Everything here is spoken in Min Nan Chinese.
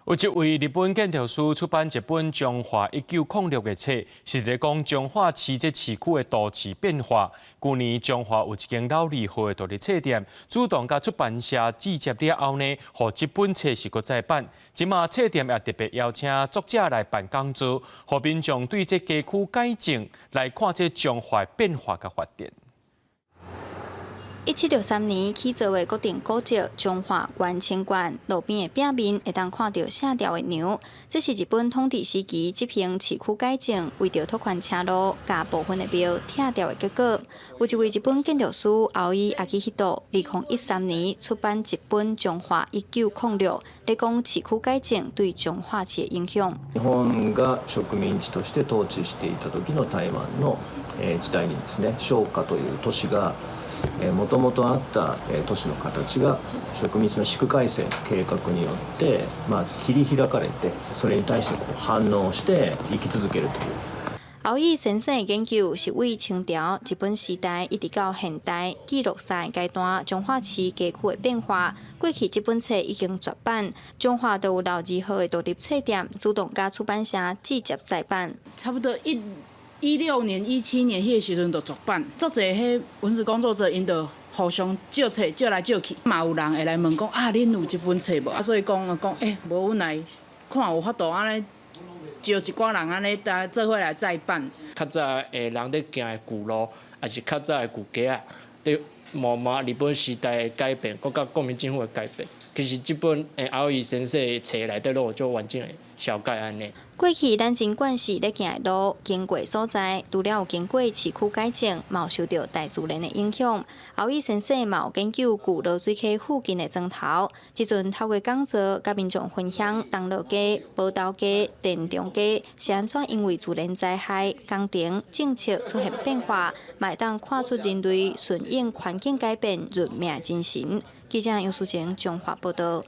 有一位日本建築師出版一本《彰化1906》的冊，是咧講彰化市這市區的都市變化。舊年彰化有一間老字號的獨立冊店，主動佮出版社接洽了後呢，予這本冊是閣再版。這馬冊店也特別邀請作者來辦講座，予民眾對這街區改正來看這彰化變化佮發展。1763年起造的國定古蹟彰化元清觀，路邊的壁面會當看著卸掉的梁。這是日本統治時期執行市區改正，為著拓寬車路，共部分的廟拆掉的結果。有一位日本建築師青井阿基希多，2013年出版一本《彰化1906》，咧講市區改正對彰化市的影響。日本が植民地として統治していた時の台灣の時代にですね、彰化という都市がもともとあった都市の形が植民地の市区改正の計画によって、まあ、切り開かれて、それに対してこう反応して生き続けるという。青井先生的研究是對清朝、日本時代一直到現代，記錄三個階段彰化市街區的變化。過去這本冊已經絕版，彰化就有老字號的獨立冊店主動佮出版社接洽再版。差不多16年、17年彼个時陣就絕版，足濟彼文史工作者𪜶就互相借冊借來借去，嘛有人會來問講啊，恁有這本冊無？啊，所以講講欸，無阮來看有法度按呢招一寡人按呢，大家做伙來再版。較早的人咧行的舊路，抑是較早的舊街仔，佇慢慢日本時代的改變，閣佮國民政府的改變，其實這本青井先生的冊內底攏有足完整的紹介按呢。過去咱真慣勢咧行的路，經過所在，除了有經過市區改正，嘛有受著大自然的影響。青井先生嘛有研究舊濁水溪附近的磚頭，這陣透過講座佮民眾分享東樂街、埔頭街、田中街是按怎因為自然災害、工程、政策出現變化，嘛會當看出人類順應環境改變認命精神。記者楊淑靜彰化報導。